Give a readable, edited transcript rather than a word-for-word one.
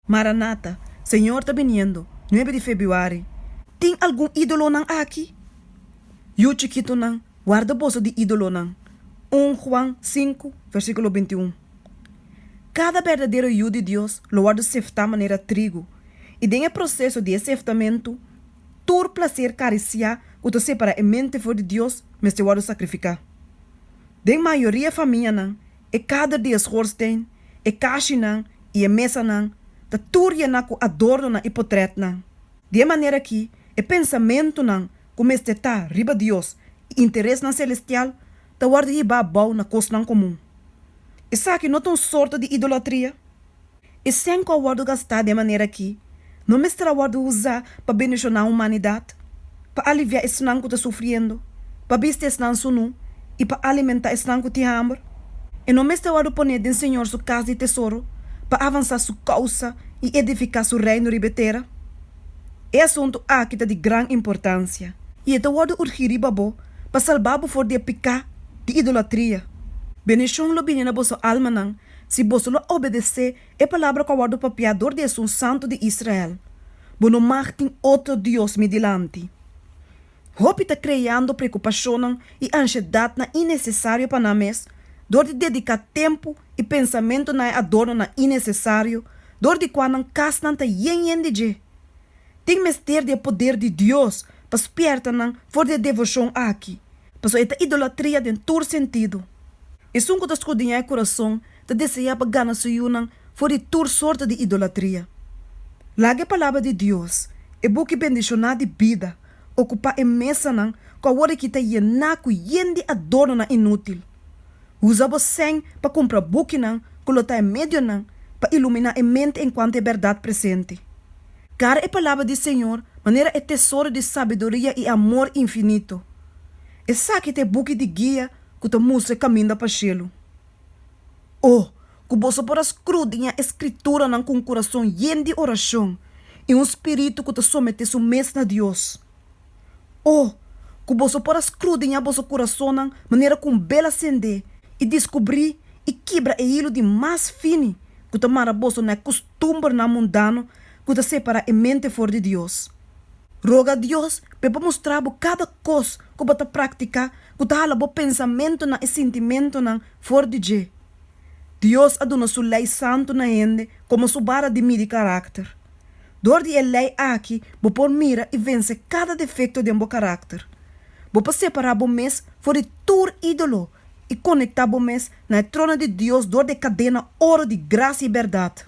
Maranata, Señor ta biniendo, nuebe di febrüari. Tin algun ídolonan aki? Yu chikitunan, warda boso di ídolonan. Un Juan sinku, versíkulo bintiun. Kada berdadero yu di Dios lo wòrdu seftá manera trigu, i den e proseso di e seftamentu, tur plaser karisiá ku ta separá e mente for di Dios mester wòrdu sakrifiká. Den mayoria famianan, e kader di e schoorstein, e kashinan i e mesanan ta tur yená ku adornonan i potrètnan. Di e manera akí, e pensamentunan ku mester ta riba Dios i interesnan selestial ta wòrdu hibá abou na kosnan komun. Esaki no ta un sorto di idolatria? E sèn ku a wòrdu gastá den e manera akí no mester a wòrdu usá pa bendishoná humanidat, pa aliviá esnan ku ta sufriendo, pa bisti esnan sunú i pa alimentá esnan ku tin hamber? E no mester wòrdu poné den Señor su kas di tesoro pa avansá su kousa i edifiká su reino riba e tera? E asuntu aki ta di gran importansia, i e ta wòrdu urgí riba bo pa salbá bo for di e piká di idolatria. Bendishon lo bini na boso almanan si boso lo obedesé e palabra ku a wòrdu papiá dor di Esun Santu di Israel, Bo no mag tin otro dios mi dilanti. Hopi ta kreando preokupashonnan i anshedatnan innesesario pa nan mes dor di dediká tempu i pensamentu na e adornonan innesesario dor di kua nan kasnan ta yen yen di dje. Tin mester di e poder di Dios pa spièrta nan for di e devoshon aki, pasobra e ta idolatria den tur sentido. Esun ku ta skudiñá e kurason ta deseá pa gana su yunan for di tur sorto di idolatria. Laga e Palabra di Dios, e buki bendishoná di bida, okupá e mesanan ku awor aki ta yená ku yen di adornonan inútil. Usa bo sèn pa kumpra bukinan ku lo ta e medionan pa iluminá e mente enkuanto e bèrdat presente. Gara e Palabra di Señor manera e tesoro di sabiduria i amor infinito. Esaki ta e buki di guia ku ta mustra e kaminda pa shelu. O, ku boso por a skrudiñá e Skrituranan ku un kurason yen di orashon i un spiritu ku ta someté su mes na Dios! O, ku boso por a skrudiñá boso kurasonnan manera ku un bela sendé i diskubrí i kibra e hilu di mas fini ku ta mara boso na e kustumbernan mundano ku ta separá e mente for di Dios! Roga Dios p'e por mustra bo kada kos ku bo ta praktiká ku ta hala bo pensamentunan i sintimentunan for di dje. Dios a duna su lei santu na hende komo su bara di midi karakter. Dor di e lei aki bo por mira i vense kada defekto den bo karakter. Bo por separá bo mes for di tur ídolo i konektá bo mes na e trono di Dios dor di e kadena oro di grasia i bèrdat.